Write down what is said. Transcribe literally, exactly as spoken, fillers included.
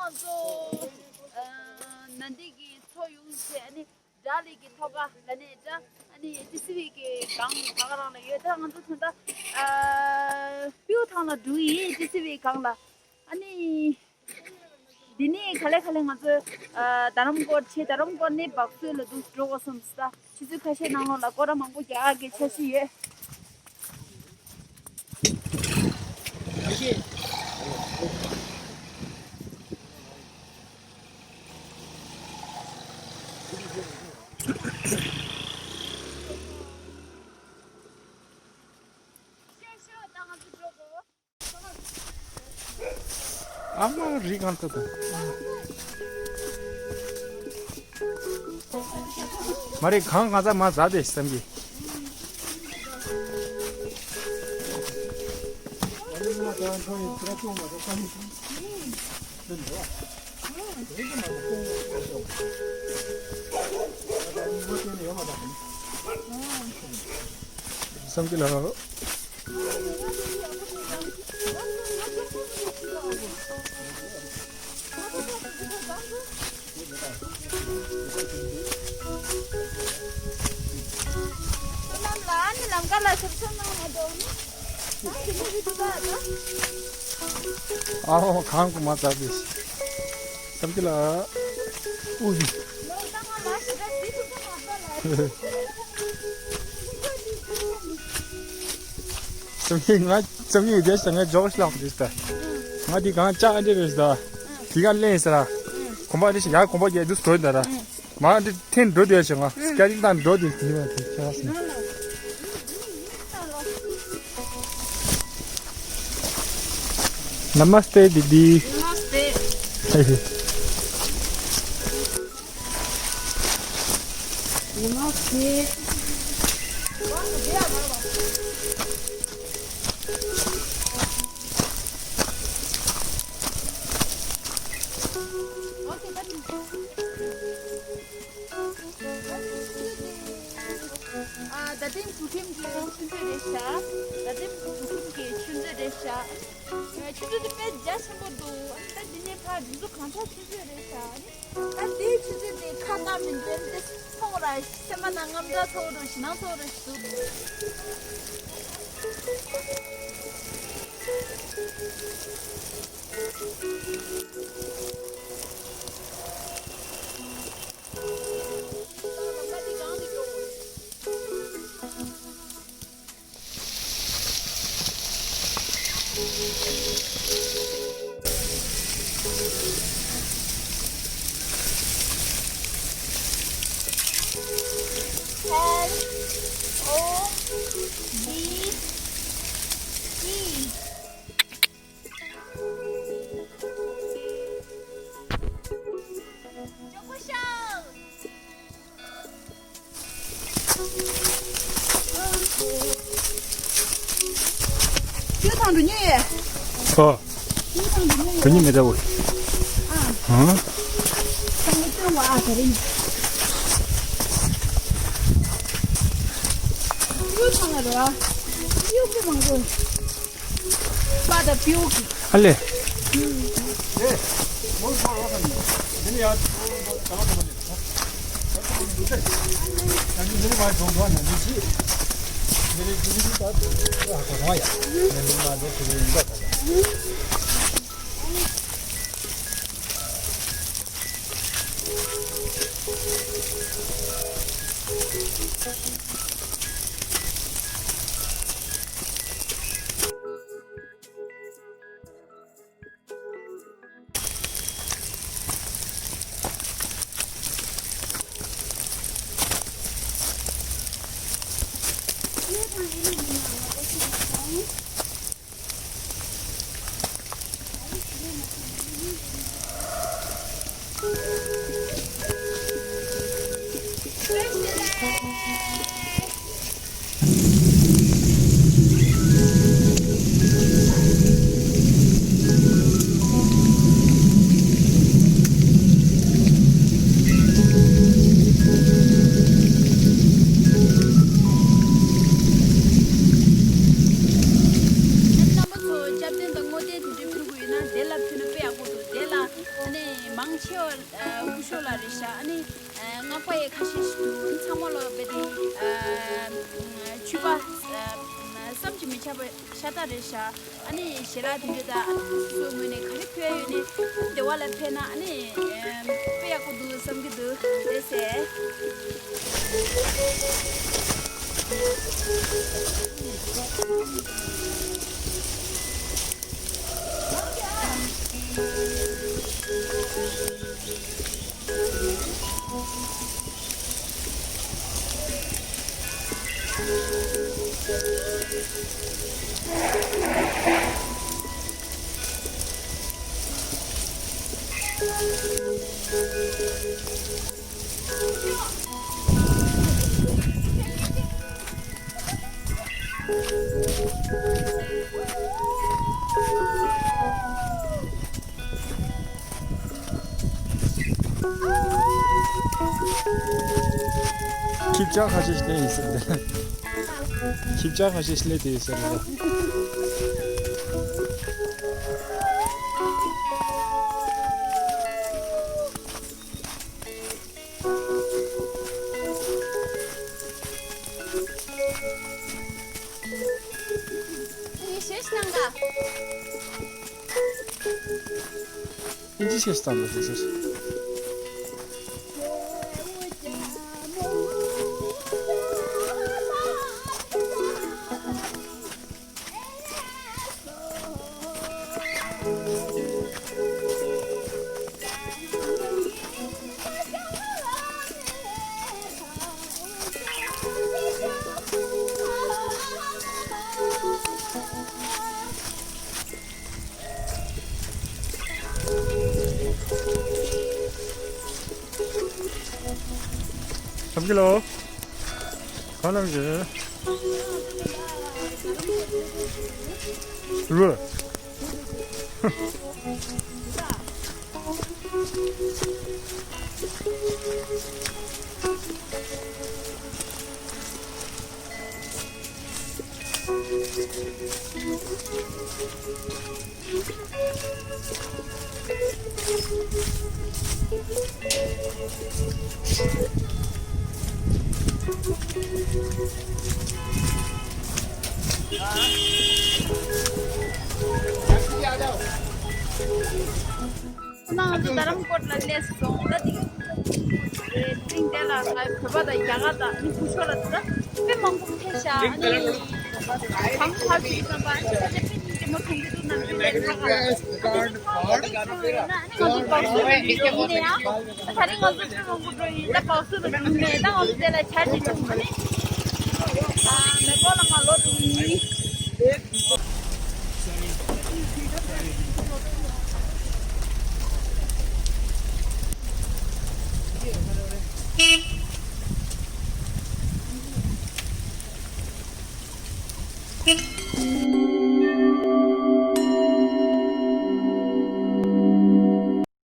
ང་ཚོ་ཨ་ན་འདི་གི་མཚོ་ཡོངས་ཆེ་ཨ་ནི་སྒྲ་གླིང་གི་ཐོག་ཁ་ལ་ནས་འདྲ་ཨ་ནི་ཏི་སི་ཝི་གི་སྒང་ད་ག་རང་ལ་ཡོད། ད་ང་ཚོ་ད་ལྟ་ཨ་སྤུས་ཐང་ལ་འགྲོ་གི་ཡིན། ཏི་སི་ཝི་སྒང་ལ་ཨ་ནི། འདི་ནས་ག་ལེ་ག་ལེ་ང་ཚོ་ཨ་རྡ་རམ་སྐོར་བྱས། རྡ་རམ་སྐོར་ནས་བག་སོས་ལ་འདུག་འགྲོ་དགོས་བསམ་སོང་། ད་ཆུ་ཚོད་ཁ་ཤས་ནང་ལོགས་ལ་སྐོར་ར་མང་པོ་རྒྱག་གི་འཆར་གཞི་ཡོད། ཨ་མ་རི་གང་ཐུབ་ཐུབ། མ་རེད། གང་གང་ཚ་མ་ཟ་དེ་བསམ་གི། བསམ་གི་ལ། ཨ་ཧོ། གང་གོ་མ་ཙག་གི་བསམ་གི་ལ། ཨུ་ཧི། སེམས་ཉིད་ང་སེམས་ཉིད་བསྡད་ཤག་ང་འཇོག་ཤི་ལག་འདི་ལྟ། ང་འདི་གང་ལྕགས་འདི་རེད་ད། འདི་ག་ལེན་ཟེར། གོམ་པ་འདི་ཞིག་ཡར་གོམ་པ་རྒྱག་འདུག་འགྲོ་ད་ར། མ་འདི་འཐེན་འགྲོ་བསྡད་ཤག་ང་སྐྱ་རིང་དང་འགྲོ་དེ་དེ་བ་དེ་ཁྱེད་རང་སེམས། नमस्ते दीदी। नमस्ते। ཨ། ད་ཐེངས་བོད་ཁྱིམ་གྱི་ཆུ་མཛོད་རེད་ཤག་ད་ཐེངས་བོད་ཁྱིམ་གྱི་ཆུ་མཛོད་རེད་ཤག་ཆུ་མཛོད་དེ་དཔེ་རྒྱ་ཆེན་པོ་འདུག་ཨ་ནི་ད་འདི་ནས་ཕར་འགྲོ་ས་གང་ཐག་ཆུ་མཛོད་རེད་ཤག་ཨ་ནི་ད་དེའི་ཆུ་མཛོད་དེ་ཁ་བཏང་མི་འདུག་ཨ་ནི་དེ་མཐོང་ར་སེམས་པ་ནང་དངངས་སྐྲག་ཚ་བོ་འདྲ་ཞེད་སྣང་ཚ་བོ་འདྲ་ཞིག་འདུག L O V E. ཁྱོད་ཐང་འགྲོ་ཉེ་ཡས། ཨོ། ཁྱོད་ཐང་འགྲོ་ཉེ་ཡས། འགྲོ་ཉེ་མེད་ད་འོ། ཨ། ཧང་། ཐང་ངེ་སྟོན་བ་ཨ་ད་རིང་། ཁྱོད་ཐང་ལ་རོ་ཨ། གཡོག་པོ་མང་པོ། པ་ད་པིའུ་གི། ཨ་ལེ། རྣམ་པ་ཚོ་སྐྱབས་རྟེན་དང་བསྔོ་རྟེན་དེ་འདྲ་ཕུལ་དགོས་ཡོད་ན་དེ་ལ་ཕུལ་ན་དཔེ་ཡག་པོ་འདུག་དེ་ལ། ཨ་ནི་མང་ཆེ་བ་སྐུ་ཞབས་ལགས་རེད་ཤག་ཨ་ནི་སྔགས་པ་ཡང་ཁ་ཤས་ཤིག་འདུག་ཚང་མ་ལོ་རྦད་དེ་ཆོས་པ་བསམ་གྱིས་མི་ཁྱབ་པ་ཤ་སྟག་རེད་ཤག་ཨ་ནི་ཞལ་ལག་དེ་འདྲ་དང་སོ་སོའི་ངོས་ནས་ག་རེ་ཕུལ་ཡ་ཡོད་ནའི་བདེ་བ་ལ་ཕེབས་ན་ཨ་ནི་དཔེ་ཡག་པོ་འདུག་བསམ་གྱི་འདུག་ལགས་སེ། ཁྱི་སྐྱག་ཁ་ཤས་ཤིག་ལེན་ཡིན་ཟེར་འདི། ཁྱི་སྐྱག་ཁ་ཤས་ཤིག་ལེན་དེ་ཡིན་ཟེར་འདི། ངས་ཞེས་གནང་ག་ཨིན་ཇི་ཤེས་དང་མི་ཤེས། ཁམ་གི་ལོ། ཁ་ལམ་གི། རུ། ང་ཚོ་རྡ་རམ་ཀོཊ་ལ་སླེབས་སོང་། ད་དེ་ཐེངས་དེ་ལ་ང་བོད་པ་དང་རྒྱ་གར་དང་ཨ་ནི་སྐུ་ཞབས་ལ་དེ་ད་དཔེ་མང་པོ་ཕེབས་ཤག་ཨ་ནི་གང་ཐག་ཅིག་བསམ་པ་ཨ་ནི་ས་ཆ་དཔེ་སྙིང་རྗེ་མོ་མཐོང་གི་འདུག་ནམ་རྒྱུན་ལས་ཁ་ཁ་ལ་ཨ་ནི་ཁོང་ཚོ་ཚོ་ཡོད་ན་ཨ་ནི་ང་ཚོ་སྦག་སུ་ལ་འགྲོ་ཡིན་ནའང་ད་ད་རིང་ང་ཚོ་དཔེ་མང་པོ་འགྲོ་ཡིན། ད་སྦག་སུ་ལ་འགྲོ་ནས་ད་ང་ཚོ་དེ་ལ་ཆ་ཅིག་བྱུང་ཨ་ནི་མེ་ཏོག་ལ་མ་ལོ་དུ་ཡིན།